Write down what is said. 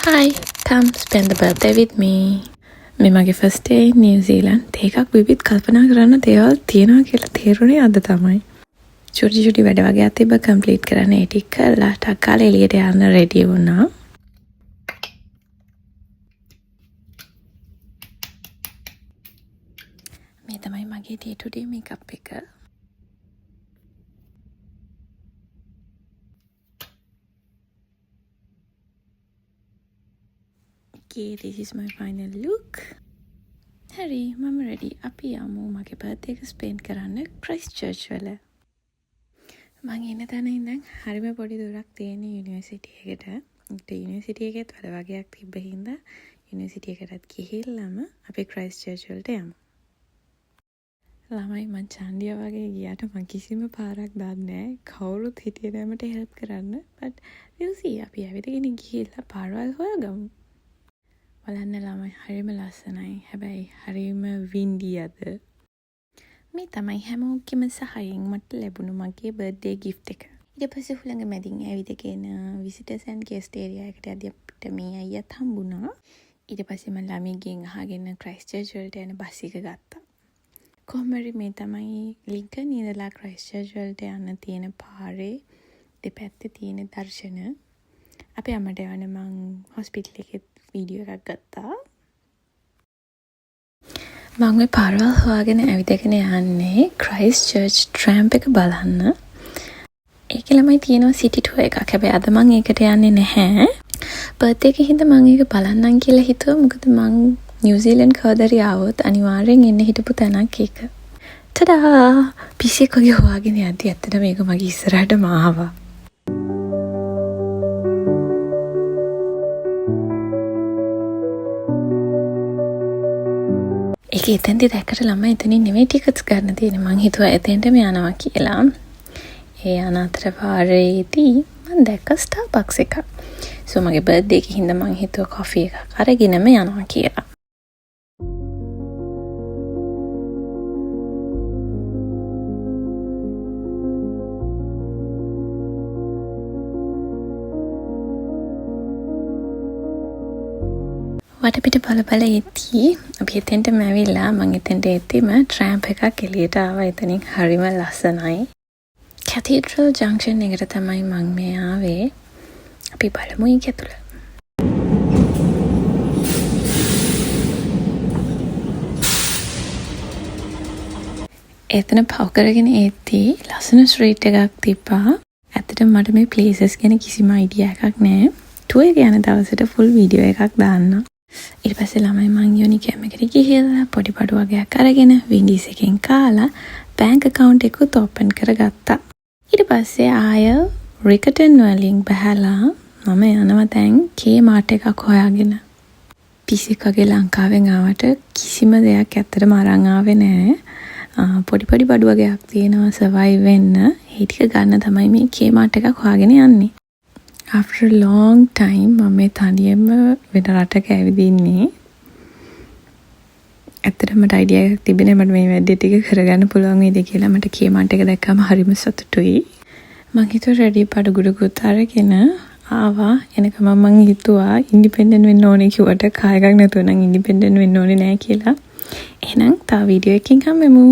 Hi, come spend the birthday with me. මේ මගේ first day in New Zealand. තේ එකක් බිබිත් කල්පනා කරන්න දේවල් තියෙනවා කියලා තේරුණේ අද තමයි. චුටි චුටි වැඩ වගයක් තිබ්බ කම්ප්ලීට් කරන්න. ඒ ටික කරලා ටක් ගාලා එළියට යන්න රෙඩි වුණා. මේ තමයි මගේ day to day makeup එක. Okay, this is my final look. හරි, මම රෙඩි. අපි යමු මගේ බර්ත්ඩේ එක ස්පෙන්ඩ් කරන්න ක්‍රයිස්ට් චර්ච් වල. මං ඉන්න තැන ඉඳන් හරිම පොඩි දුරක් තියෙන යුනිවර්සිටි එකට. ඒත් යුනිවර්සිටි එකෙත් වැඩ වගයක් තිබ්බ හින්දා යුනිවර්සිටි එකටත් ගිහිල්ලාම අපි ක්‍රයිස්ට් චර්ච් වලට යමු. ළමයි, මං චණ්ඩියා වගේ ගියාට මං කිසිම පාරක් දන්නේ නෑ. කවුරුත් හිටියේ නෑ මට හෙල්ප් කරන්න. But we'll see. අපි ඇවිදගෙන ගිහිල්ලා පාරවල් හොයාගමු. බලන්න ළමයි, හරිම ලස්සනයි. හැබැයි හරිම වින්ඩි අද. මේ තමයි හැමෝගෙම සහයෙන් මට ලැබුණු මගේ බර්ත්ඩේ ගිෆ්ට් එක. ඊට පස්සේ හුළඟ මැදින් ඇවිදගෙන විසිටර්ස් ඇන්ඩ් ගෙස්ට් ඒරියා එකට යද්දි අපිට මේ අයියත් හම්බුණා. ඊට පස්සේ මම ළමයිගෙන් අහගෙන ක්‍රයිස්ට් චර්ච් වලට යන බස් එක ගත්තා. කොහොම හරි මේ තමයි ලින්කන් ඉඳලා ක්‍රයිස්ට් චර්ච් වලට යන්න තියෙන පාරේ දෙපැත්තේ තියෙන දර්ශන. අපේ අම්මට යවන්න මං හොස්පිටල් එකෙත් වීඩියෝ එකක් ගත්තා. මං ඔය පාරවල් හොයාගෙන ඇවිදගෙන යන්නේ ක්‍රයිස්ට් චර්ච් ට්‍රෑම් එක බලන්න. ඒකේ ළමයි තියෙනවා සිටි ටුවර් එකක්. හැබැයි අද මං ඒකට යන්නේ නැහැ. බර්ත්ඩේ එක හින්දා මං ඒක බලන්නම් කියලා හිතුවා. මොකද මං නිව්සීලන්ඩ් කවදා හරි ආවොත් අනිවාර්යෙන් එන්න හිටපු තැනක් ඒක. ටඩා! පිස්සෙක් වගේ හොයාගෙන යද්දි ඇත්තටම මේක මගේ ඉස්සරහටම ආවා. ඒක එතෙන්දි දැක්කට ළමයි, එතනින් නෙමෙයි ටිකට්ස් ගන්න තියෙන්නේ. මං හිතුවා එතෙන්ටම යනවා කියලා. ඒ යන අතර පාරේදී මං දැක්ක ස්ටාර්බක්ස් එකක්. සෝ මගේ බර්ත්ඩේ එක හින්දා මං හිතුවා කොෆි එකක් අරගෙනම යනවා කියලා. වටපිට බල බල එද්දී අපි එතෙන්ටම ඇවිල්ලා මං එතෙන්ට එද්දිම ට්‍රෑම්ප් එකක් එළියට ආවා එතනින්. හරිම ලස්සනයි. කැතීඩ්‍රල් ජංක්ෂන් එකට තමයි මං මේ ආවේ. අපි බලමු ඒක ඇතුළ. එතන පව් කරගෙන එද්දී ලස්සන ස්ට්‍රීට් එකක් තිබ්බා. ඇත්තටම මට මේ ප්ලේසස් ගැන කිසිම අයිඩියා එකක් නෑ. ටුවර් එක යන දවසට ෆුල් වීඩියෝ එකක් දාන්නම්. ඊට පස්සේ ළමයි, මං යුනිකැම් එකට ගිහිල්ලා පොඩි බඩු වගයක් අරගෙන වින්ඩීස් එකෙන් කාලා බැංක් ඇකවුන්ට් එකකුත් ඕපන් කරගත්තා. ඊට පස්සේ ආය රිකටන් වලින් බහැලා මම යනවා දැන් කේ මාර්ට් එකක් හොයාගෙන. පිස්සෙක් වගේ ලංකාවෙන් ආවට කිසිම දෙයක් ඇත්තටම අරන් ආවේ නෑ. පොඩි පොඩි බඩු වගයක් තියෙනවා සර්වයිව් වෙන්න. ඒ ටික ගන්න තමයි මේ කේ මාර්ට් එකක් හොයාගෙන යන්නේ. After a long time මම මේ තනියම වෙන රටක ඇවිදින්නේ. ඇත්තටම මට අයිඩියා එකක් තිබුණේ මට මේ වැඩේ ටික කරගන්න පුළුවන් වේද කියලා. මට කේ මාර්ට් එක දැක්කම හරිම සතුටුයි. මං හිතුවා රෙඩි බඩු ගොඩකුත් අරගෙන ආවා. එනකම මං හිතුවා ඉන්ඩිපෙන්ඩන්ට් වෙන්න ඕනේ කිව්වට කාර් එකක් නැතුව නම් ඉන්ඩිපෙන්ඩන්ට් වෙන්න ඕනේ නෑ කියලා. එහෙනම් තව වීඩියෝ එකකින් හම්බෙමු.